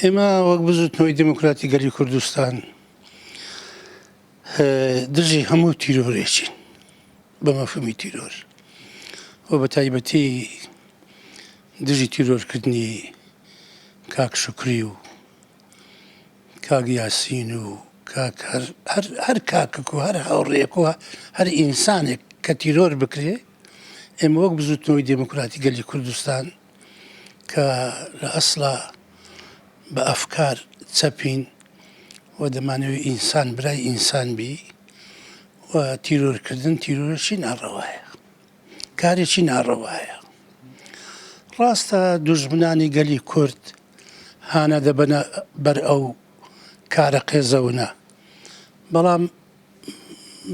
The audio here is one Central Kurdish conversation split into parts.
ئێمە وەک بزوتنەوەی دێموکراتی گەلی کوردستان دژی هەموو تیرۆرێکین بە مەفهومی تیرۆر و بە تایبەتی دژی تیرۆرکردنی کاک شوکری و کاک یاسین و کاک هەر هەر هەر کاکک و هەر هاوڕێک و هەر ئینسانێک کە تیرۆر بکرێ ئێمە وەک بزوتنەوەی دێموکراتی گەلی کوردستان کە لە ئەسڵا بە ئەفکار چەپین و دەمانەوێ ئینسان برای ئینسان بی و تیرۆرکردن تیرۆرێکی ناڕەوایە کارێکی ناڕەوایە ڕاستە دوژمنانی گەلی کورد هانا دەبەنە بەر ئەو کارە قێزەونە بەڵام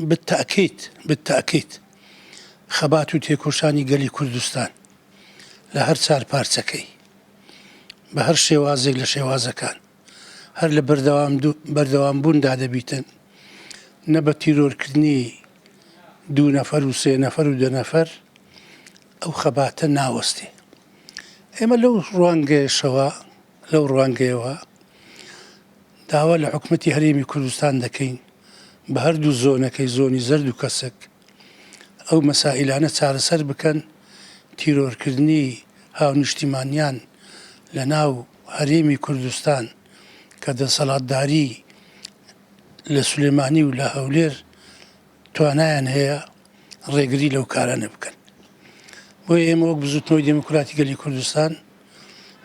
بالتأکید بالتأکید خەبات و تێکۆشانی گەلی کوردستان لە هەر چار پارچەکەی بە هەر شێوازێک لە شێوازەکان هەر لە بەردەوام بەردەوام بووندا دەبیتن نە بە تیرۆرکردنی دوو نەفەر و سێ نەفەر و دە نەفەر ئەو خەباتە ناوەستێ ئێمە لەو ڕوانگەیەشەوە لەو ڕوانگەیەوە داوا لە حکومەتی هەرێمی کوردستان دەکەین بە هەردوو زۆنەکەی زۆنی زەرد و کەسک ئەو مەسائیلانە چارەسەر بکەن، تیرۆرکردنی هاونیشتیمانیان لە ناو هەرێمی کوردستان کە دەسەڵاتداری لە سولێمانی و لە هەولێر توانایان هەیە ڕێگری لەو کارانە بکەن. بۆیە ئێمە وەک بزوتنەوەی دێموکراتی گەلی کوردستان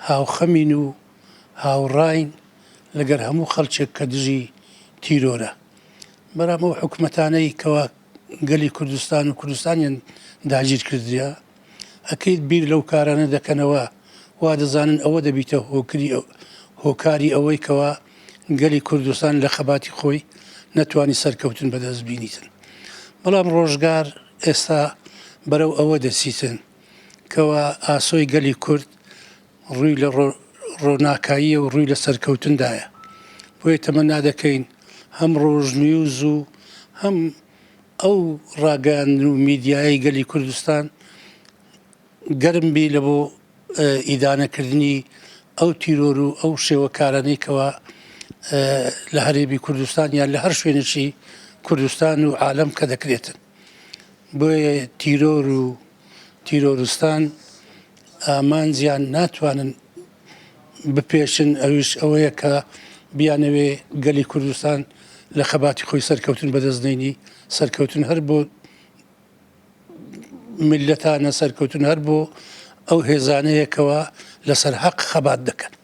هاوخەمین و هاوڕاین لەگەر هەموو خەڵکێک کە دژی تیرۆرە. بەڵام ئەو حکومەتانەی کەوا گەلی کوردستان و کوردستانیان داگیر کردیە ئەکید بیر لەو کارانە دەکەنەوە وا دەزانن ئەوە دەبیتە هۆکری هۆکاری ئەوەی کەوا گەلی کوردستان لە خەباتی خۆی نەتوانی سەرکەوتن بەدەست بینیتن بەڵام ڕۆژگار ئێستا بەرەو ئەوە دەچیتن کەوا ئاسۆی گەلی کورد ڕووی لە ڕۆناکاییە و ڕووی لە سەرکەوتندایە، بۆیە تەمەنا دەکەین هەم ڕۆژنیوز و هەم ئەو ڕاگەیاندن و میدیایەی گەلی کوردستان گەرم بی لە بۆ ئیدانەکردنی ئەو تیرۆر و ئەو شێوە کارانەی کەوا لە هەرێمی کوردستان یان لە هەر شوێنێکی کوردستان و عالەم کە دەکرێتن. بۆیە تیرۆر و تیرۆرستان ئامانجیان ناتوانن بپێشن ئەویش ئەوەیە کە بیانەوێ گەلی کوردستان لە خەباتی خۆی سەرکەوتن بەدەست نینی سەرکەوتن هەر بۆ میللەتانە سەرکەوتن هەر بۆ ئەو هێزانەیەکەوە لەسەر حەق خەبات دەکەن.